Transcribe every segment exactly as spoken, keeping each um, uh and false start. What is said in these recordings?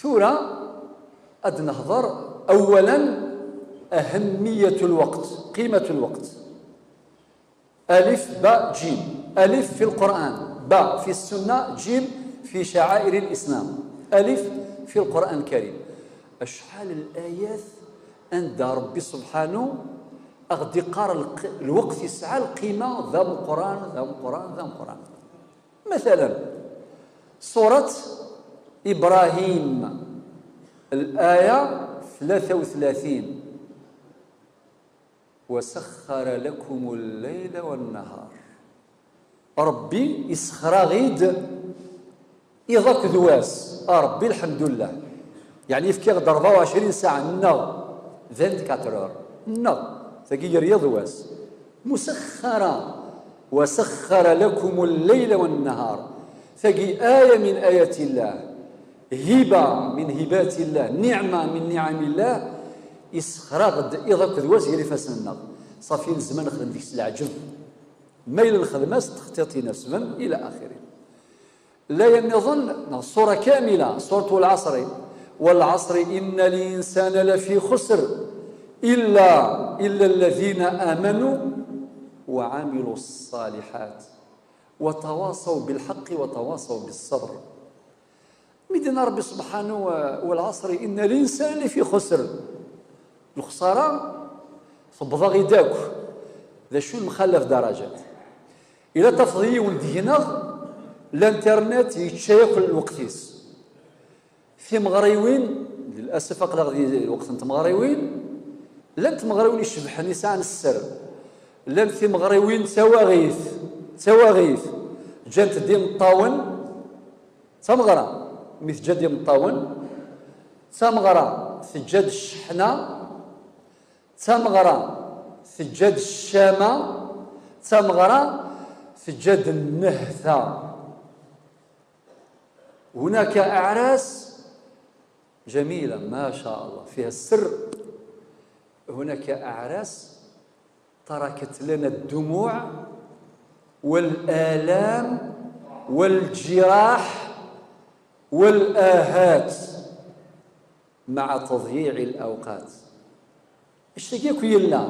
Tura ad nehḍer أولا أهمية الوقت، قيمة الوقت. ألف باء جيم. ألف في القرآن، باء في السنة، جيم في شعائر الإسلام. ألف في القرآن الكريم. Acḥal n layat anda Ṛebbi subḥanu aɣ-d-iqqar lq-, lweqt yesɛa lqima d ameqqran, d ameqqran, d ameqqran. مثلا سورة إبراهيم الآية ثلاثة وثلاثين: وسخر لكم الليل والنهار. Ṛebbi isexxer-aɣ-id iḍ akked wass. A Ṛebbi, lḥemdullah. Yeɛni yefka-aɣ-d rebɛa u ɛecrin ssaɛa, nneɣ vingt-quatre heures, nneɣ tagi ger yiḍ wass. مسخرا: وسخر لكم الليل والنهار. Tagi aya min ayati Llah, hiba min hibati Llah, niɛma min niɛami Llah. Isexxer-aɣ-d iḍ akked wass gar ifassen-nneɣ. Ṣafi nezmer nexdem deg-s leɛǧeb. Ma yella nexdem-as textiṭ inasben ila axiri. Laya nniḍen neɣ ṣṣura kamila, ṣurat Wal Ɛaṣri: والعصر إن الإنسان لفي خسر إلا إلا الذين آمنوا وعملوا الصالحات وتواصوا بالحق وتواصوا بالصبر. Mi d-yenna Ṛebbi subḥanu: والعصر إن الإنسان لفي خسر. Lexṣara tewweḍ-aɣ-id akk. D acu lemxalaf darajat? Ila tafeḍ yiwen deg-neɣ, l'internet yečča yakk lweqt-is. Timeɣriwin, lil'asaf aql-aɣ di lweqt n tmeɣriwin, llant tmeɣriwin icebḥen, yesɛan sser. Llant timeɣriwin d tawaɣit, d tawaɣit, ǧǧant-d imeṭṭawen. D tameɣra, mi teǧǧa-d imeṭṭawen, d tameɣra teǧǧa-d cceḥna, d tameɣra teǧǧa-d ccama, d tameɣra teǧǧa-d nnehta. هناك أعراس جميلة، ما شاء الله، فيها السر. هناك أعراس تركت لنا الدموع والآلام والجراح والآهات مع تضييع الأوقات. Ictagi akk yella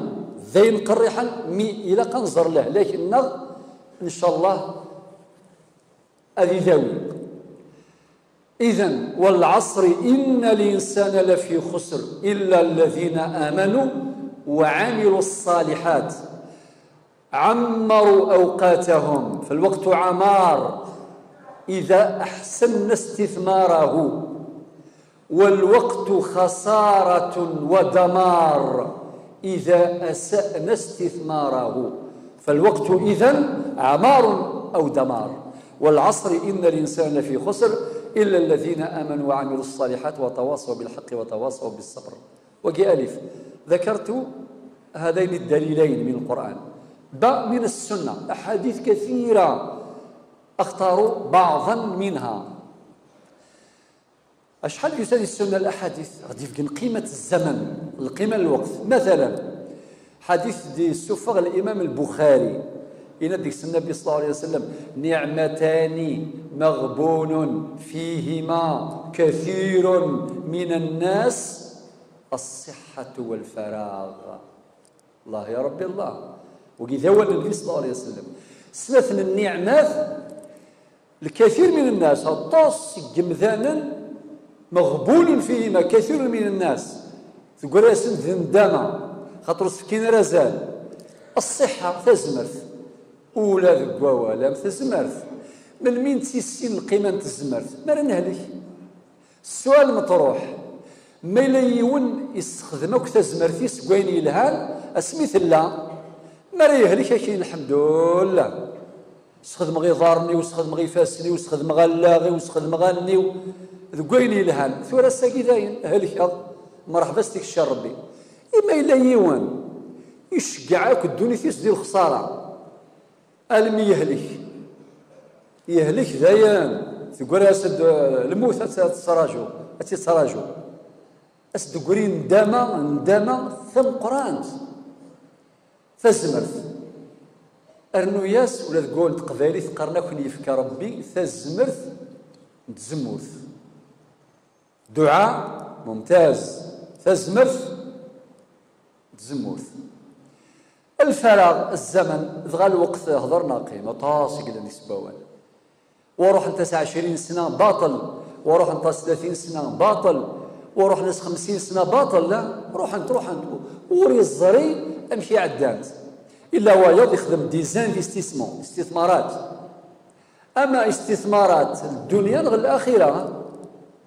d ayen qerriḥen, mi ilaq ad nẓer lehlak-nneɣ, ncallah ad idawi. إذن: والعصر إن الإنسان لفي خسر إلا الذين آمنوا وعملوا الصالحات عمروا أوقاتهم، فالوقت عمار إذا أحسن استثماره، والوقت خسارة ودمار إذا أسأنا استثماره. فالوقت إذن عمار أو دمار. والعصر إن الإنسان لفي خسر إلا الذين آمنوا وعملوا الصالحات وتواصوا بالحق وتواصوا بالصبر. Wagi alif. ذكرت هذين الدليلين من القرآن. Ba, من السنة، أحاديث كثيرة، أختار بعضا منها. Acḥal yusa di ssunna, laḥadit ɣ-d-yefken qimat zzaman, lqima n lweqt. Matala, ḥadit d-yessufeɣ Limam Lbuxari, yenna-d deg-s Nnabi ṣalla Llahu ɛalayhi wa sallam: نعمتان مغبون فيهما كثير من الناس، الصحة والفراغ. Allah ya Ṛebbi, Allah. Wagi d awal n Nnbi ṣalla Llahu ɛalayhi wa sallam. Snat n nniɛmat, الكثير من الناس, aṭas seg yemdanen, مغبون فيهما كثير من الناس, teggra-yasen-d di nndama, xaṭer ur s-fkin ara azal. الصحة, tazmert, ula deg wawal am tezmert. Melmi i nettissin lqima n tezmert? Mi ara nehlek. Ssual meṭruḥ, ma yella yiwen issexdem akk tazmert-is deg wayen yelhan, asmi tella, mi ara yehlek, akin, lḥemdullah, sxedmeɣ iḍarren-iw, sxedmeɣ ifassen-iw, sxedmeɣ allaɣ-iw, sxedmeɣ allen-iw deg wayen yelhan. Tura ass-agi dayen helkeɣ, mreḥba s tikci n Ṛebbi. I ma yella yiwen iceggeɛ akk ddunit-is di lexṣara, almi yehlek. Yehlek dayen, teggra-as-d, eh, lmut ad tt-, ad tettraǧu, ad tt-tettraǧu. Ad s-d-teggri nndama, nndama tameqqrant. Tazmert. Rnu-yas, ula deg wawal n teqbaylit qqaren akk-n yefka Ṛebbi tazmert n tzemmurt. Dduɛa mumtaz, tazmert, tzemmurt. Lfaraɣ, zzaman, dɣa lweqt, hḍer neɣ qqim, aṭas i yellan isebbawen. Wa ruḥent-as ɛecrin sna, baṭel. Wa ruḥent-as tlatin sna, baṭel. Wa ruḥen-as xemsin sna, baṭel. La, ruḥent, ruḥent. Ur yeẓri amek i ɛeddant. Illa wayeḍ ixdem des investissements, istithmarat. Ama istithmarat, ddunya neɣ laxira.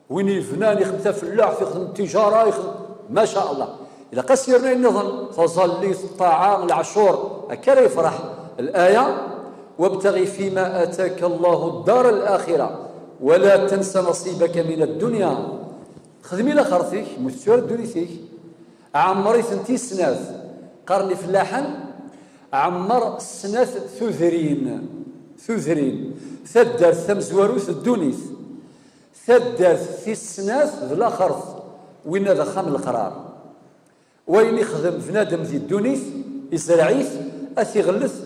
Win yebnan, ixdem tafellaḥt, ixdem tijara, ixdem, ma sha Allah. Ilaq-as yerna nniḍen, taẓallit, ṭṭaɛa, leɛcur, akka ara yefreḥ. Laya: وابتغ فيما آتاك الله الدار الآخرة ولا تنس نصيبك من الدنيا. Xdem i laxert-ik, mu tettu ara ddunit-ik. Ɛemmer-itent i snat. Qqaren ifellaḥen: ɛemmer snat tudrin. Tudrin. Taddart tamezwarut d ddunit. Taddart tis snat d laxert, winna d axxam n leqrar. Wayen ixdem bnadem di ddunit, izreɛ-it, ad t-iɣellet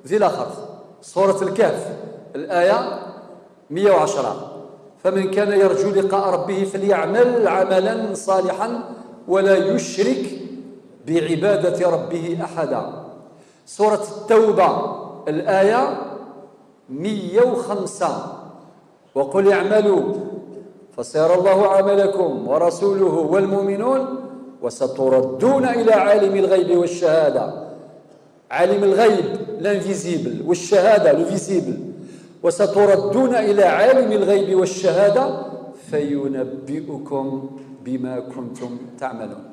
di laxert. Surat Lkehf, laya meyya u ɛecṛa: فمن كان يرجو لقاء ربه فليعمل عملا صالحا ولا يشرك بعبادة ربه أحدا. Surat Ttawba, laya meyya u xemsa: وقل اعملوا فسيرى الله عملكم ورسوله والمؤمنون وستردون إلى عالم الغيب والشهادة. عالم الغيب, l'invisible, والشهادة, le visible. وستردون إلى عالم الغيب والشهادة فينبئكم بما كنتم تعملون.